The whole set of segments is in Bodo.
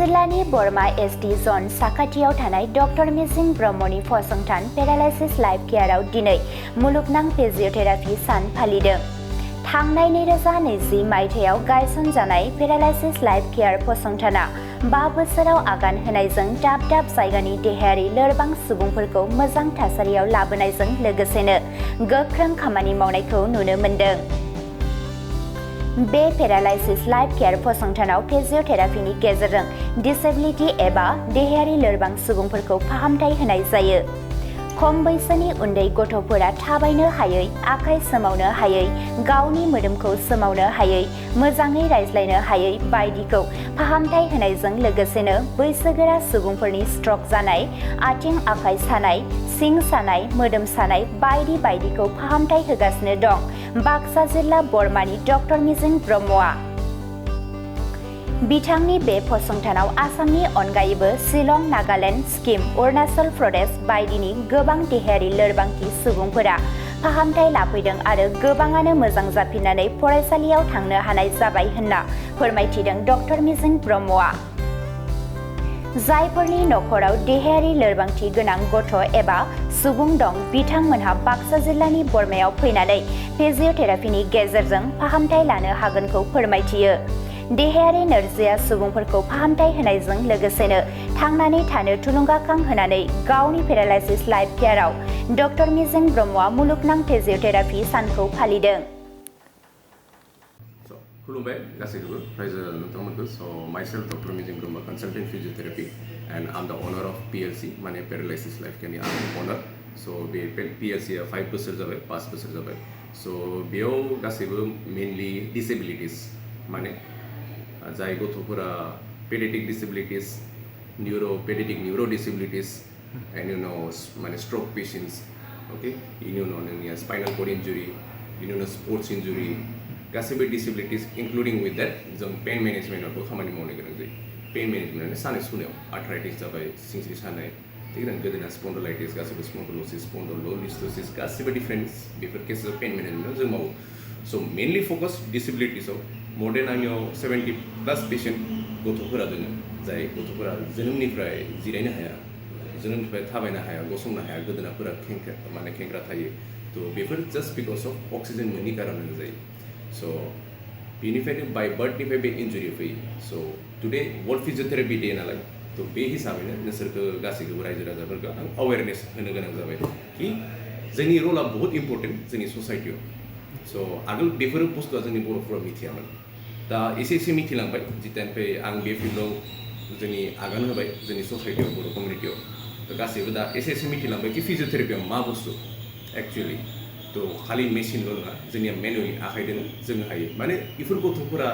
जिल्लानि बरमा एसडि जन साखाथियाव थानाय डक्टर मिजिं ब्रह्मनि फसंथान पेरालाइसिस लाइफ केयारआव दिनै मुलुगनां फिजियोथेरापि सान फालिदों। थांनाय 2020 मायथाइयाव गायसनजानाय पेरालाइसिस लाइफ केयार फसंथाना 5 बोसोराव आगान होनायजों दाब दाब जायगानि देहायारि लोरबां सुबुंफोरखौ मोजां थासारियाव लाबोनायजों लोगोसेनो गोख्रों खामानि मावनायखौ नुनो मोन्दों। बे पेरालाइसिस लाइफ केयार फसंथानाव फिजियोथेरापिनि गेजेरजों डिसेबिलिटि एबा देहायारि लोरबां सुबुंफोरखौ फाहामथाय होनाय जायो। खम बैसोनि उन्दै गथ'फोरा थाबायनो हायै, आखाइ सोमावनो हायै, गावनि मोदोमखौ सोमावनो हायै, मोजाङै रायज्लायनो हायै बायदिखौ फाहामथाय होनायजों लोगोसेनो बैसोगोरा सुबुंफोरनि स्ट्रक जानाय, आथिं आखाइ सानाय, सिं सानाय, मोदोम सानाय बायदिखौ फाहामथाय होगासिनो दं बाक्सा जिल्ला बरमानि डक्टर मिजिं ब्रह्मआ। बिथांनि बे फसंथानाव आसामनि अनगायैबो शिलं, नागालेन्ड, सिक्किम, अरुणाचल प्रदेश बायदिनि गोबां देहायारि लोरबांथि सुबुंफोरा फाहामथाय लाफैदों आरो गोबाङानो मोजां जाफिननानै फरायसालियाव थांनो हानाय जाबाय होनना फोरमायथिदों डक्टर मिजिं ब्रह्मआ। जायफोरनि नखराव देहायारि लोरबांथि गोनां गथ' एबा सुबुं दं बिथांमोनहा बाक्सा जिल्लानि बरमायाव फैनानै फिजियोथेरापिनि गेजेरजों फाहामथाय लानो हागोनखौ फोरमायथियो। देहायारि नोरजिया सुबुंफोरखौ फाहामथाय होनायजों लोगोसेनो थांनानै थानो थुलुंगाखां होनानै गावनि पेरालाइसिस लाइफ केयारआव डक्टर मिजिं ब्रह्मआ मुलुगनां फिजियोथेरापि सानखौ फालिदों। खुलुमबाय गासैखौबो रायजो नोंथांमोनखौ। स' माइसेल्फ डक्टर मिजिं ब्रह्म कनसालटेन्ट फिजियोथेरापि एन्ड आम द अनार अफ पिएलसि माने पेरालाइसिस लाइफ केयारनि आं अनार। स' बे पिएलसिया 5 बोसोर जाबाय, 5 बोसोर जाबाय। स' बेयाव गासैबो मेनलि डिसेबिलिटिस माने जाय गथ'फोरा पेडियाट्रिक डिसेबिलिटिस, पेडियाट्रिक न्यूरो डिसेबिलिटिस, बेनि उनाव माने स्ट्रोक पेशेन्ट्स, ओके, बेनि उनाव नोंनिया स्पाइनाल कर्ड इन्जुरि, बेनि उनाव स्पर्ट्स इन्जुरि, गासैबो डिसेबिलिटिस इनक्लुडिं विथ दैट जों पेन मेनेजमेन्टआवबो खामानि मावनो गोनां जायो। पेन मेनेजमेन्टआनो सानाय सुनायाव आर्थराइटिस जाबाय, सिंस्रि सानाय, ठीक ना, गोदोना स्पन्डलाइटिस, गासैबो स्पन्डलोसिस, स्पन्डलोलिस्थोसिस गासैबो डिफरेन्स बेफोर केसआव पेन मेनेजमेन्टआव जों मावो। स' मेनलि फकास डिसेबिलिटिसआव मोर देन आंनियाव 70+ पेशेन्ट गथ'फोरा दङ जाय गथ'फोरा जोनोमनिफ्राय जिरायनो हाया, जोनोमनिफ्राय थाबायनो हाया, गसंनो हाया, गोदोनाफोरा खेंख्रा थायो। थ' बेफोर जास्ट बिकज अफ अक्सिजेन मोननि कारनानो जायो। स' बेनिफ्रायनो बाय बार्थनिफ्राय बे इन्जुरि फैयो। स' टुडे वर्ल्ड फिजियोथेरापि डे नालाय, थ' बे हिसाबैनो नोंसोरखौ गासैखौबो रायजो राजाफोरखौ आं एवेरनेस होनो गोनां जाबाय कि जोंनि रला बहुत इम्पर्टेन्ट जोंनि ससाइटियाव। स' आगोल बेफोर बुस्थुआ जोंनि बर'फोरा मिथियामोन, दा एसे मिथिलांबाय जितानिफ्राय आं बे फिल्डआव जोंनि आगान होबाय जोंनि ससाइटियाव, बर' कमिउनिटियाव। गासैबो दा एसे मिथिलांबाय कि फिजियोथेरापिया मा बुस्थु एक्चुअलि। थ' खालि मेसिनल' नङा, जोंनिया मेनुवेलि आखाइदों जोङो हायो। माने बेफोर गथ'फोरा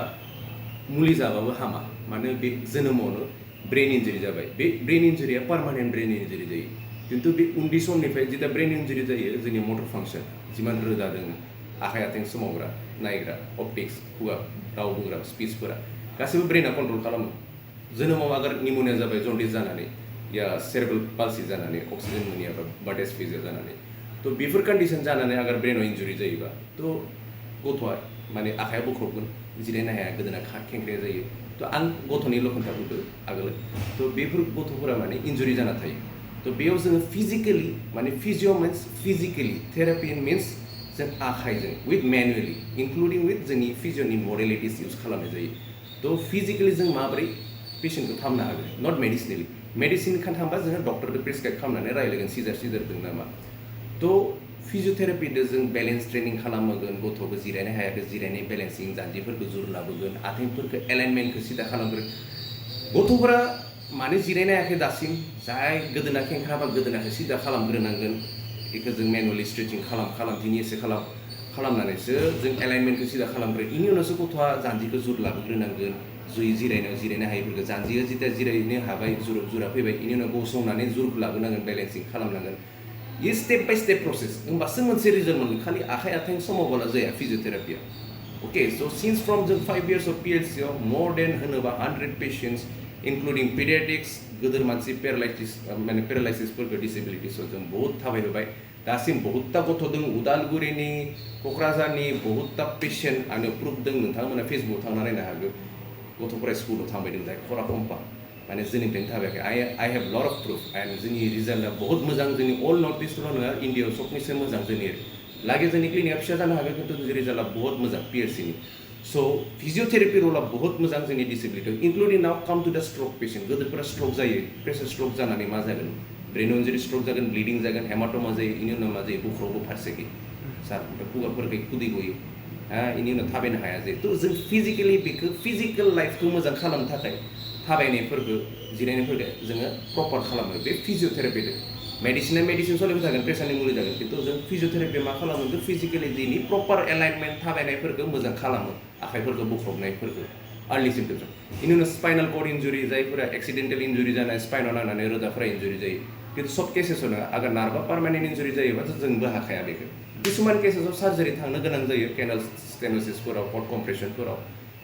मुलि जाबाबो हामा, मानो बे जोनोमावनो ब्रेन इन्जुरि जाबाय। बे ब्रेन इन्जुरिया पार्मानेन्ट ब्रेन इन्जुरि जायो। खिन्थु बे उन्दै समनिफ्राय जिता ब्रेन इन्जुरि जायो, जोंनि मटर फांसन जिमान रोदा दङ, आखाइ आथिं सोमावग्रा, नायग्रा, अप्टिक्स, खुगा, राव बुंग्रा, स्पिचफोरा गासैबो ब्रेना कन्ट्रल खालामो। जोनोमाव आगर निम'निया जाबाय, जन्डिस जानानै, या सेरेब्रेल पाल्सि जानानै, अक्सिजेन मोनियाबा बा डेसफेजिया जानानै, थ' बेफोर कन्डिसन जानानै आगर ब्रेनाव इन्जुरि जायोबा थ' गथ'आ माने आखाइया बोख्रबगोन, जिरायनो हाया, गोदोना खेंख्राया जायो। थ' आं गथ'निल' खोन्थाबोदो आगोल। थ' बेफोर गथ'फोरा माने इन्जुरि जाना थायो। थ' बेयाव जोङो फिजिकेलि माने फिजिय' मिन्स फिजिकेलि, थेरापि मिन्स जों आखाइजों विथ मेनुवेलि इनक्लुडिं विथ जोंनि फिजिय'नि मडेलिटिस इउज खालामनाय जायो। थ' फिजिकेलि जों माबोरै पेशेन्टखौ फाहामनो हागोन, नट मेडिसिनेलि। मेडिसिन थांबा जोङो डक्टरजों प्रेसक्राइब खालामनानै रायलायगोन सिजार दं नामा। थ' फिजियोथेरापिजों जों बेलेन्स ट्रेनिं खालामहोगोन, गथ'खौ जिरायनो हायाखै जिरायनाय बेलेन्सिं, जान्जिफोरखौ जुर लाबोगोन, आथिंफोरखौ एलाइनमेन्टखौ सिदा खालामगोन। गथ'फोरा मानो जिरायनो हायाखै दासिम, जाय गोदोना खेंख्राबा गोदोनाखौ सिदा खालामग्रोनांगोन। बेखौ जों मेनुवेलि स्ट्रेचिं खालामथिनि एसे खालामनानैसो जों एलाइनमेन्टखौ सिदा खालामग्रो। बेनि उनावसो गथ'आ जान्जिखौ जुर लाबोग्रोनांगोन। जिरायनो हायैफोरखौ जान्जिया जिता जिरायनो हाबाय, जुरा फैबाय, बेनि उनाव गसंनानै जुरखौ लाबोनांगोन, बेलेन्सिं खालामनांगोन। ये स्टेप बाय स्टेप प्रसेस, होमबासो मोनसे रिजल्ट मोनगोन। खालि आखाइ आथिं सोमावब्ला जाया फिजियोथेरापिया। ओके, स' सिन्स फ्रम जों 5 years अफ पिएलसिआव मोर देन होनोबा 100 पेशेन्ट्स इनक्लुडिं पेडियाट्रिक्स, गोदोर मानसि पेरालाइसिसफोरखौ डिसेबिलिटिसआव जों बहुत थाबायहोबाय। दासिम बहुतता गथ' दं, उदालगुरिनि, क'क्राझारनि बहुतता पेशेन्ट आंनो प्रुफ दं। नोंथांमोना फेसबुकआव थांना नायनो हागौ। गथ'फोरा स्कुलाव थांबाय दं, जाय खरा कम्पा माने जोंनिफ्रायनो थाबायाखै I have lot of proof and जोंनि रिजाल्टआ बहुत मोजां जोंनि अल नर्थ इस्टल' नङा इन्डियायाव सबनिसो मोजां जोंनि लागे जोंनि क्लिनिकआ फिसा जानो हागौ खिन्थु जोंनि रिजाल्टआ बहुत मोजां PLCनि स' फिजियोथेरापि रला बहुत मोजां जोंनि डिसेबिलिटि इनक्लुडिं नाउ काम टु दा स्ट्रक पेशेन्ट गोदोरफोरा स्ट्रक जायो प्रेसार स्ट्रक जानानै मा जागोन ब्रेन इन्जुरि स्ट्रक जागोन ब्लिडिं जागोन हेमाटमा जायो इनि उनाव मा जायो बुख्रावबो फारसेखै सार खुगाफोरखै खुदै गयो इनि उनाव थाबायनो हाया जायो थ' जों फिजिकेलि बेखौ फिजिकेल लाइफखौ मोजां खालामनो थाखाय थाबायनायफोरखौ जिरायनायफोरखौ जोङो प्रपार खालामो बे फिजियोथेरापिजों मेडिसिन सोलिबाय थागोन प्रेसारनि मुलि जागोन खिन्थु जों फिजियोथेरापिया मा खालामो फिजिकेलि जोंनि प्रपार एलाइनमेन्ट थाबायनायफोरखौ मोजां खालामो आखाइफोरखौ बुख्रबनायफोरखौ आर्लि सिम्पटम्स इनि उनाव स्पाइनाल कर्ड इन्जुरि जायफोरा एक्सिडेन्टेल इन्जुरि जानाय स्पाइनाव नांनानै रोदाफोरा इन्जुरि जायो खिन्थु सब केसेसाव नङा आगर नार्भा पार्मानेन्ट इन्जुरि जायोबाथ' जोंबो हाखाया बेखौ किसुमान केसेसाव सार्जारि थांनो गोनां जायो केनेल स्टेन'सिसफोराव कट कमप्रेसनफोराव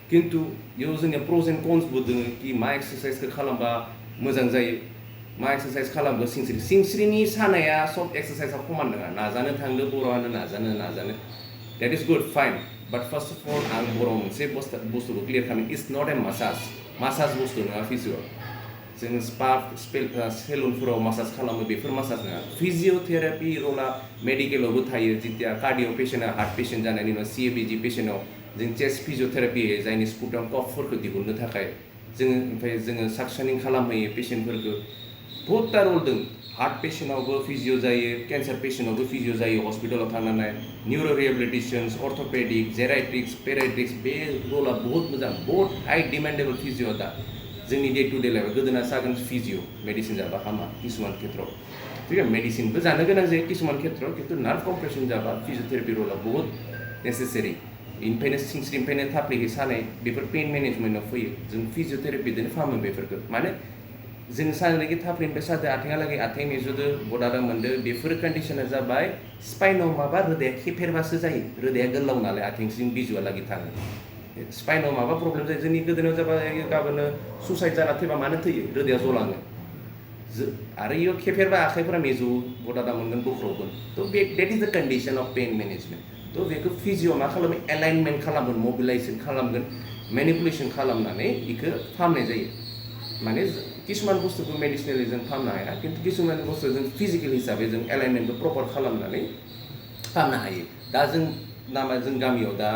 खिन्थु बेयाव जोंनिया प्रज एन्ड कन्सबो दङ कि मा एक्सारसाइसखौ खालामबा मोजां जायो मा एक्सारसाइज खालामबा सिंस्रिनि सानाया सब एक्सारसाइसआव खमान नङा नाजानो थांदो बर'आनो नाजानो that is good fine but first of all आं बर' मोनसे बुस्थुखौ क्लियार खालामो इट्स नट ए मासाज बुस्थु नङा फिजिय' जों स्पा सेलुनफोराव मासाज खालामो बेफोर मासाज नङा फिजियोथेरापि रला मेडिकेलावबो थायो जिथिया कार्डिअ पेशेन्टआ हार्ट पेशेन्ट जानायनि उनाव CABG पेशेन्टआव जों चेस्ट फिजियोथेरापि होयो जायनि स्पुटाम कफफोरखौ दिहुननो थाखाय जोङो साक्सनिं खालामहोयो पेशेन्टफोरखौ बहुतता रल दं हार्ट पेशेन्टआवबो फिजिय' जायो केन्सार पेशेन्टआवबो फिजिय' जायो हस्पिटालाव थांनानै न्यूरो रिहेबिलिटेशन अर्थोपेडिक जेराइट्रिक्स पेराइट्रिक्स बे रला बहुत मोजां बहुत हाई डिमान्डेबल फिजिय' दा जोंनि डे टु डे लाइफआव गोदोना जागोन फिजिय' मेडिसिन जाबा हामा किसुमान खेत्रआव ठीक है मेडिसिनबो जानो गोनां जायो किसुमान खेत्रआव खिन्थु नार्भ कम्प्रेसन जाबा फिजियोथेरापि रला बहुत नेसेसारि इनिफ्रायनो सिंस्रिनिफ्रायनो थाफ्लिखै सानाय बेफोर पेइन मेनेजमेन्टआव फैयो जों फिजियोथेरापिजोंनो फाहामो बेफोरखौ माने जों सानाखि थाफ्लिनिफ्राय सादो आथिंहालागै आथिं मिजौदो बदादा मोनदो बेफोर कन्डिशना जाबाय स्पाइनाव माबा रोदाया खेफेरबासो जायो रोदाया गोलाव नालाय आथिंसिम बिजुआलागै थाङो स्पाइनाव माबा प्रब्लेम जायो जोंनि गोदोनायाव जाबाय गाबोनो सुसाइड जाना थैबा मानो थैयो रोदाया जलाङो आरो इयाव खेफेरबा आखाइफोरा मिजौ बदादा मोनगोन बुख्रावगोन थ' देट इज द कन्डिशन अफ पेइन मेनेजमेन्ट थ' बेखौ फिजिय' मा खालामो एलाइनमेन्ट खालामगोन मबिलाइजेसन खालामगोन मेनिपुलेसन खालामनानै बेखौ फाहामनाय जायो माने किसुमान बुस्थुखौ मेडिसिनेलि जों फाहामनो हाया खिन्थु किसुमान बुस्थु जों फिजिकेल हिसाबै जों एलाइनमेन्टखौ प्रपार खालामनानै फाहामनो हायो दा जों गामियाव दा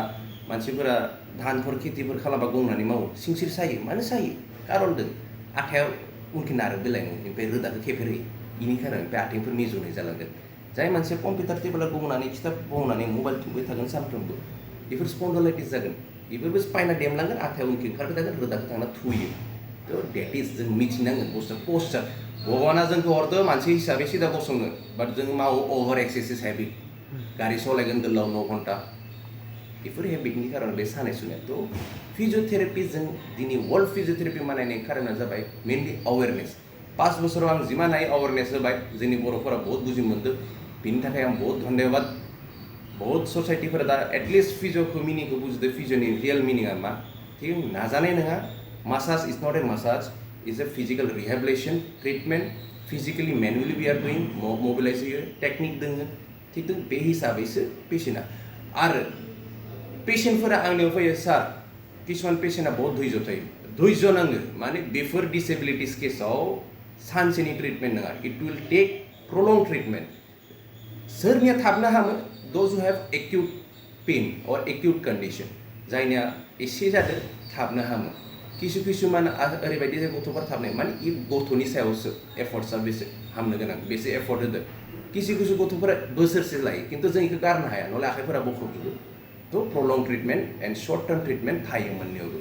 मानसिफोरा धानफोर खेथिफोर खालामबा गंनानै मावो सिंस्रि सायो मानो सायो कारन दं आखायाव उनखि नारो बिलाइनो ओमफ्राय रोदाखौ खेफेरहोयो बेनि खारन ओमफ्राय आथिंफोर मिजौनाय जालांगोन जाय मानसिया कम्पिउटार टेबोलाव गंनानै खिथाब गंनानै मबाइल थुबाय थागोन सानफ्रोमबो बेफोर स्पन्डलाइटिस जागोन बेफोरबो स्पाइना देमलांगोन आखायाव उनखि ओंखारबाय थागोन रोदाखौ थांना थुयो थ' देट इज जों मिथिनांगोन बुस्थुआ पस्टार भगवाना जोंखौ हरदो मानसि हिसाबै सिदा गसंनो बाट जों मावो अभार एक्सारसाइज हेबिट गारि सालायगोन गोलाव 9 घन्टा बेफोर हेबिटनि खारन बे सानाय सुनाय थ' फिजियोथेरापि जों दिनै वर्ल्ड फिजियोथेरापि मानायनायनि खारना जाबाय मेनलि अवेरनेस 5 बोसोराव आं जिमान हायो अवेरनेस होबाय जोंनि बर'फोरा बहुत बुजि मोनदों बिनि थाखाय आं बहुत धन्यबाद बहुत ससाइटिफोरा दा एटलिस्ट फिजिय'खौ मिनिंखौ बुजिदो फिजिय'नि रियेल मिनिङा मा थिग नाजानाय नङा massage is not a massage it's a physical rehabilitation treatment physically manually we are doing mobilize technique दोङो थिग दं बे हिसाबैसो पेशेन्टआ आरो पेशेन्टफोरा आंनियाव फैयो सार किसुमान पेशेन्टआ बहुत धैर्य थायो धैर्य नाङो माने बेफोर डिसेबिलिटिस केसाव सानसेनि ट्रिटमेन्ट नङा इट विल टेक प्रलंग ट्रिटमेन्ट सोरनिया थाबनो हामो दोज हु हेभ एक्यूट पेन अर एक्यूट कन्डिशन जायनिया एसे जादो थाबनो हामो किसुमान ओरैबायदि गथ'फोर थाबनाय माने इ गथ'नि सायावसो एफर्टसा बेसे हामनो गोनां बेसे एफर्ट होदो किसु गथ'फोरा बोसोरसे लायो खिन्थु जों बेखौ गारनो हाया नहले आखाइफोरा बख्रबजोबो थ' prolong treatment and short term treatment थायो मोननैयावबो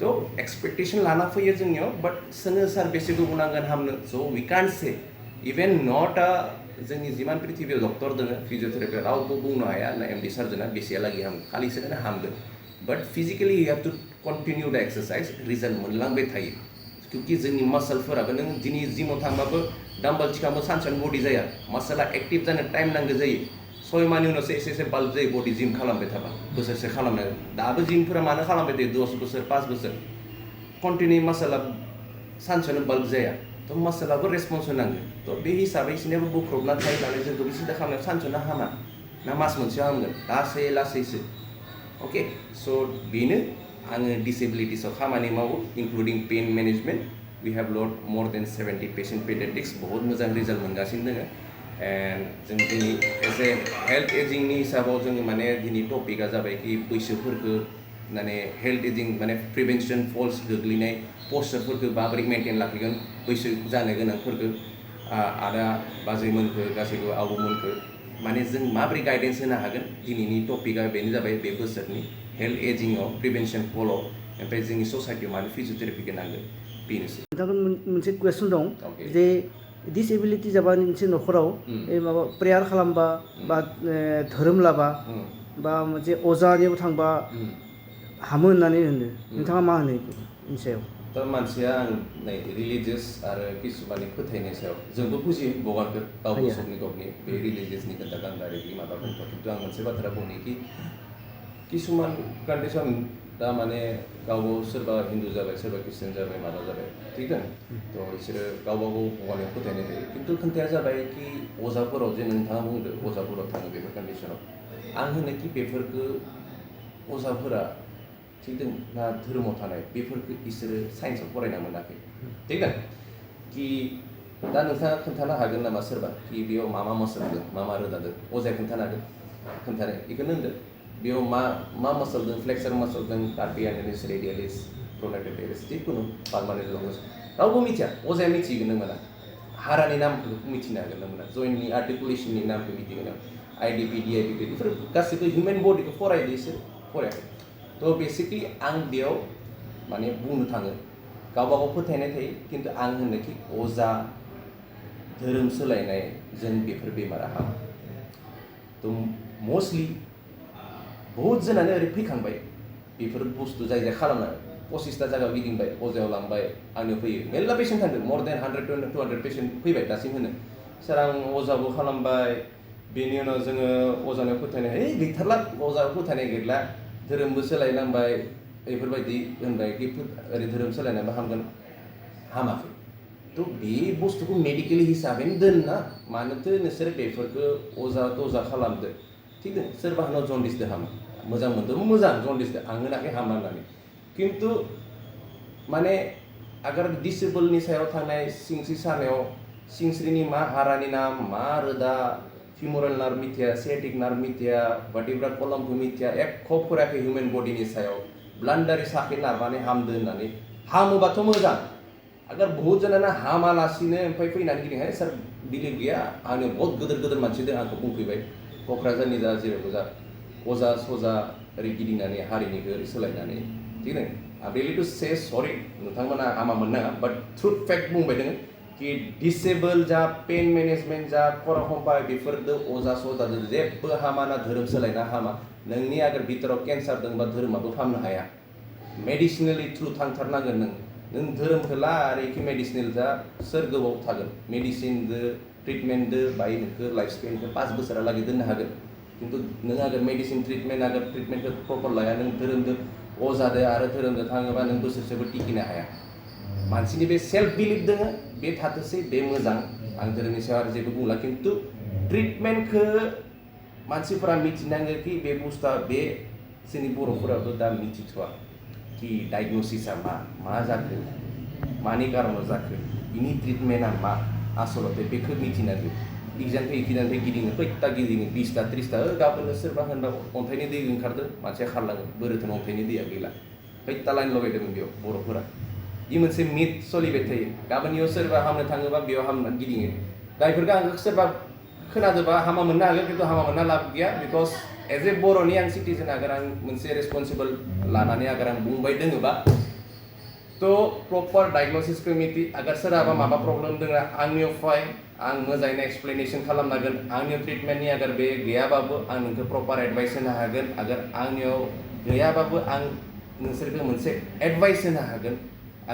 थ' एक्सपेक्टेसन लाना फैयो जोंनियाव बाट सोङो सार बेसे गोबाव नांगोन हामनो स' वी कान्ट से इभेन नट जोंनि जिमान पृथिबियाव डक्टर दङ फिजियोथेरापि रावबो बुंनो हाया ना एमडि सार्जना बेसेहालागै हामो खालिसोनो हामगोन but physically you have to continue the exercise result मोनलांबाय थायो क्योंकि जोंनि मासलफोराबो नों दिनै जिमाव थांबाबो डाम्बल थिखांबो सानसेयावनो बडि जाया मासला एक्टिभ जानो टाइम नांगौ जायो 6 मानि उनावसो एसे बाल्ब जायो बडि जिम खालामबाय थाबा बोसोरसे खालामनो दाबो जिमफोरा मानो खालामबाय थायो 10 बोसोर 5 बोसोर कन्टिन्यू मासला सानसेयावनो बाल्ब जाया थ' मासलाबो रेसपन्स होनांगौ थ' बे हिसाबै बिसोरनियाबो बुख्रबना थायो नालाय जोंखौबो सिदा खालामनायाव सानसेयावनो हामा ना मास मोनसेयाव हामगोन लासैसो अके स' बेनो आङो डिसेबिलिटिसआव खामानि मावो including pain management we have load more than 70 patient pediatrics बहुत मोजां रिजाल्ट मोनगासिनो दोङो and जों दिनै एज ए हेल्थ एजिंनि हिसाबाव जोङो माने दिनै टपिकआ जाबाय कि बैसोफोरखौ माने हेल्थ एजिं माने प्रिभेन्सन फल्स गोग्लैनाय पस्टारफोरखौ माबोरै मेनटेन लाखिगोन बैसो जानो गोनांफोरखौ आदा बाजैमोनखौ गासैबो आबौमोनखौ माने जों माबोरै गाइडेन्स होनो हागोन दिनैनि टपिकआ बेनो जाबाय बे बोसोरनि हेल्थ एजिंआव प्रिभेन्सन फलआव ओमफ्राय जोंनि ससाइटियाव मानो फिजियोथेरापिखौ नांगोन बेनोसै नोंथांखौ मोनसे कुइसन दं Okay. जे डिसेबिलिटि जाबा मोनसे न'खराव माबा प्रेयार खालामबा बा धोरोम लाबा बा मोनसे अजानियाव थांबा हामो होननानै होनो नोंथाङा मा होनो बेनि सायाव दा मानसिया नै रिलिजियास आरो किसुमाननि फोथायनाय सायाव जोंबो बुजियो भगवानखौ गावबो सबनि गावनि बे रिलिजियासनि खोथा आं डाइरेक्टलि माबा बुंथ' खिन्थु आं मोनसे बाथ्रा बुंनि कि किसुमान कन्डिसन दा माने गावबाव सोरबा हिन्दु जाबाय सोरबा ख्रिस्टियान जाबाय माबा जाबाय ठीक है तो बिसोरो गावबागाव भगवानाव फोथायनाय थायो खिन्थु खोथाया जाबाय कि अजाफोराव जे नोंथाङा बुंदो अजाफोराव थाङो बेफोर कन्डिसनाव आं होनो कि बेफोरखौ अजाफोरा ठीक है ना धोरोमाव थानाय बेफोरखौ बिसोरो साइन्सआव फरायना मोनाखै ठीक है कि दा नोंथाङा खोन्थानो हागोन नामा सोरबा कि बेयाव मा मा मसलदों मा रोदादों अजाया खोन्थानो हागोन खोन्थानाय बेखौनो होनदो बेयाव मा मसलदों फ्लेक्सर मसलदों कार्डियालिस रेडियालिस प्रोनाइटेलिस जिखुनु पार्मानेन्ट लंगस रावबो मिथिया अजाया मिथिगोन नों मोना हारानि नामखौ मिथिनो हागोन नों मोना जइन्टनि आर्टिकुलेसननि नामखौ मिथिगोन आइडिपि डिआइडिपि बेफोर गासैबो हिउमेन बडिखौ फरायदो इसोर फरायाखै तो बेसिकलि आं बेयाव माने बुंनो थाङो गावबागाव फोथायनाय थायो खिन्थु आं होनो कि अजा धोरोम सोलायनाय जों बेफोर बेमारा हामा तो मस्टलि बहुत जनानो ओरै फैखांबाय बेफोर बुस्थु जाय जाय खालामना 25टा जायगायाव गिदिंबाय अजायाव लांबाय आंनियाव फैयो मेरला पेसेन्ट थांदों मर देन 100-200 पेसेन्ट फैबाय दासिम होनो सार आं अजाबो खालामबाय बेनि उनाव जोङो अजानाव फोथायनाय है गैथारला अजायाव फोथायनाय गैला धोरोमबो सोलायनांबाय बेफोरबायदि होनबाय कि ओरै धोरोम सोलायनानैबो हामगोन हामाखै तो बे बुस्थुखौ मेडिकेल हिसाबैनो दोन ना मानोथो नोंसोर बेफोरखौ अजा खालामदो ठीक है सोरबा हानाव जन्डिसदो हामा मोजां मोनदों मोजां जन्डिसदो आं होनाखै हामा होननानै खिन्थु माने आगर डिसेबलनि सायाव थानाय सिंस्रि सानायाव सिंस्रिनि मा हारानि नाम मा रोदा फिमोरल नार्भ मिथिया सियाटिक नार्भ मिथिया भार्टिब्रा कलमखौ मिथिया एख' फरायाखै हिउमेन बडिनि सायाव ब्लान्डारि साखे नारनानै हामदो होननानै हामोबाथ' मोजां आगर बहुत जनाना हामालासिनो ओमफ्राय फैनानै गिदिंहाय सार बिलिभ गैया आंनो बहुत गिदिर मानसि दं आंखौ बुंफैबाय क'क्राझारनि जा जेरावबो जा अजा सजा ओरै गिदिंनानै हारिनिखौ ओरै सोलायनानै ठीक है आं रियेलि टु से सरि नोंथांमोना हामा मोननाङा बाट ट्रुथ फेक्ट बुंबाय दोङो कि डिसेबल जा पेन मेनेजमेन्ट जा खर'खम्बा बेफोरदो अजा सजादो जेबो हामा ना धोरोम सोलायना हामा नोंनि आगर भितराव केन्सार दंबा धोरोमाबो फाहामनो हाया मेडिसिनेलि थ्रु थांथारनांगोन नों धोरोमखौ ला आरो एखे मेडिसिनेल जा सोर गोबाव थागोन मेडिसिनदो ट्रिटमेन्टदो बाय नोंखौ लाइफ स्पेनखौ 5 बोसोरालागै दोननो हागोन खिन्थु नों आगर मेडिसिन ट्रिटमेन्टखौ प्रपर लाया नों धोरोमदो अजादो आरो धोरोमदो थाङोबा नों बोसोरसेबो टिकिनो हाया मानसिनि बे सेल्फ बिलिभ दोङो बे थाथोसै बे मोजां आं धोरोमनि सायाव आरो जेबो बुंला खिन्थु ट्रिटमेन्टखौ मानसिफोरा मिथिनांगौ कि बे बुस्थुआ बे जोंनि बर'फोराबो दा मिथिथ'वा कि डायग्नोसिसआ मा जाखो मानि कारनाव जाखो बिनि ट्रिटमेन्टआ मा आसलते बेखौ मिथिनांगौ एग्जामखौ इखिनिफ्राय गिदिङो खैथा गिदिङो 20टा 30टा गाबोननो सोरबा होनबा अन्थाइनि दै ओंखारदो मानसिया खारलाङो बोरोथोन अन्थाइनि दैया गैला खैथा लाइन लगायदोंमोन बेयाव बर'फोरा बे मोनसे मिथ सोलिबाय थायो गाबोननियाव सोरबा हामनो थाङोबा बेयाव हामना गिदिङो दा बेफोरखौ आं सोरबा खोनादोंबा हामा मोननो हागोन खिन्थु हामा मोनना लाब गैया बिकज एज ए बर'नि आं सिटिजेन आगर आं मोनसे रेसपन्सिबल लानानै आगर आं बुंबाय दोङोबा तो प्रपर डायग्नोसिस कमिटि आगर सोरहाबा माबा प्रब्लेम दङ आंनियाव फाय आं मोजाङैनो एक्सप्लेनेसन खालामनांगोन आंनियाव ट्रिटमेन्टनि आगर बे गैयाबाबो आं नोंखौ प्रपर एडभाइस होनो हागोन आगर आंनियाव गैयाबाबो आं नोंसोरखौ मोनसे एडभाइस होनो हागोन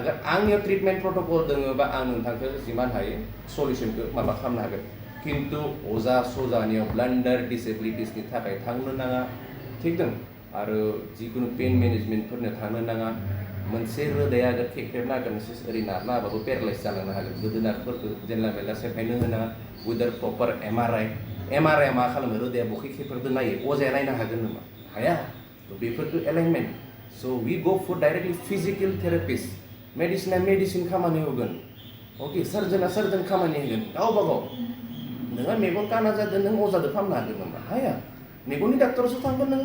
आगर आंनियाव ट्रिटमेन्ट प्रटोकल दङबा आं नोंथांखौ जिमान हायो सल्युशनखौ माबा खालामनो हागोन खिन्थु अजा सजानियाव ब्लान्डार डिसेबिलिटिसनि थाखाय थांनो नाङा ठीक दं आरो जिखुनु पेन मेनेजमेन्टफोरनो थांनो नाङा मोनसे रोदाया आगर खेख्रेबना आगर नोंसोर ओरै नारना होबाबो पेरालाइस जालांनो हागोन गोदोनाफोरखौ जेनला मेनला सेफायनो होनाङा उइदाउट प्रपार एमआरआइ मा खालामो रोदाया बखे खेफोरजों नायो अजाया नायनो हागोन नामा हाया बेफोरखौ alignment so' we go for directly physical therapist मेडिसिना मेडिसिन खामानि होगोन अके सार्जोना सार्जन खामानि होगोन गावबा गाव नोंहा मेगन काना जादों नों अजादो फाहामनो हागोन नामा हाया मेगननि डाक्टरावसो थांगोन नों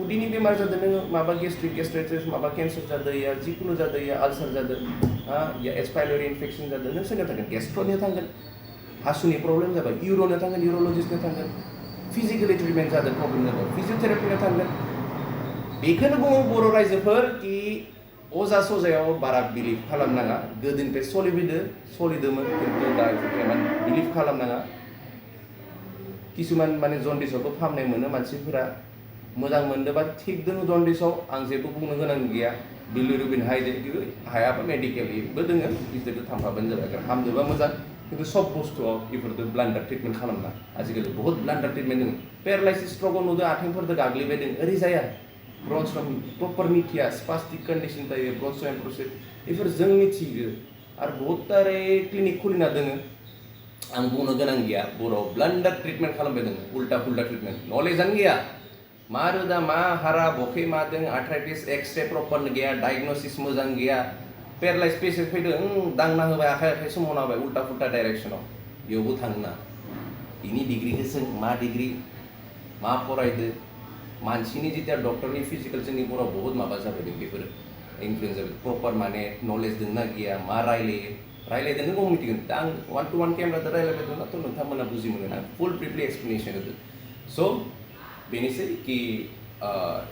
उदैनि बेमार जादों नोङो माबा गेस्ट्रिक गेस्ट्राइटिस माबा केन्सार जादों या जिखुनु जादों या आलसार जादों या एच पाइलरि इनफेक्शन जादों नों सोरनियाव थांगोन गेस्ट्र'नियाव थांगोन हासुनि प्रब्लेम जाबाय इउर'नियाव थांगोन इउर'लजिस्टनियाव थांगोन फिजिकेलि ट्रिटमेन्ट जादों प्रब्लेम जादों फिजिअथेरापिनियाव थांगोन बेखौनो बुङो बर' रायजोफोर कि अजा सजायाव बारा बिलिभ खालामनाङा गोदोनिफ्राय सोलिदोंमोन खिन्थु दा बिलिभ खालामनाङा किसुमान माने जन्दिसावबो फाहामनाय मोनो मानसिफोरा मोजां मोनदोंबा थिग दङ जन्दिसाव आं जेबो बुंनो गोनां गैया बिलिरुबिन हायाबा मेडिकेलिबो दोङो बिसोरजों थांफाबानो जाबाय हामदोंबा मोजां खिन्थु सब बुस्थुआव बेफोरजों ब्लान्डार ट्रिटमेन्ट खालामना आजिखालि बहुत ब्लान्डार ट्रिटमेन्ट दङ पेरालाइसिस स्ट्रकआव नुदों आथिंफोरजों गाग्लिबाय दङ ओरै जाया ब्रन्स प्रपर मिथिया स्पास्टिक कन्डिशन थायो ब्रन्स एम्प्रोसेस बेफोर जों मिथियो आरो बहुत आरो क्लिनिक खुलिना दोङो आं बुंनो गोनां गैया बर'आव ब्लान्डार ट्रिटमेन्ट खालामबाय दङ उल्टा पुल्टा ट्रिटमेन्ट नलेजानो गैया मा रोदा मा हारा बखे मा दों आर्थराइटिस एक्सरे प्रपर गैया डायग्नोसिस मोजां गैया पेरालाइज पेसेन्ट फैदों दांना होबाय आखाइ सोमावना होबाय उल्टा पुल्टा डाइरेक्सनाव बेयावबो थाङोना बिनि डिग्रिखौ सों मा डिग्रि मा फरायदो मानसिनि जितिया डक्टरनि फिजिकेल जोंनि बर'आव बहुत माबा जाबाय बेफोरो इनफ्लुएन्स जाबाय प्रपर माने नलेज दोंना गैया मा रायलायदों नों मिथिगोन दा आं 1-to-1 केमेराजों रायलायबाय दं थ' नोंथांमोना बुजि मोनो ना फुल ब्रिफलि एक्सप्लेनेसन होदो स' बेनोसै कि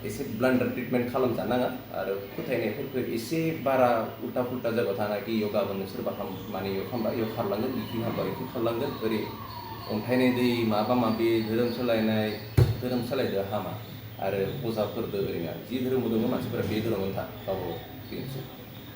एसे ब्लान्डार ट्रिटमेन्ट खालामजानाङा आरो फोथायनायफोरखौ एसे बारा उल्टा पुल्टा जाबाय थाना कि इयाव गाबोन सोरबा माने इयाव खालामबा इयाव खारलांगोन इखि खालामबा इखि खारलांगोन ओरै अन्थाइनाय दै माबा माबि धोरोम सोलायदो हामा आरो अजाफोरदो ओरैनो जि धोरोमाव दङ मानसिफोरा बे धोरोमावनो था गावबा गाव बेनोसै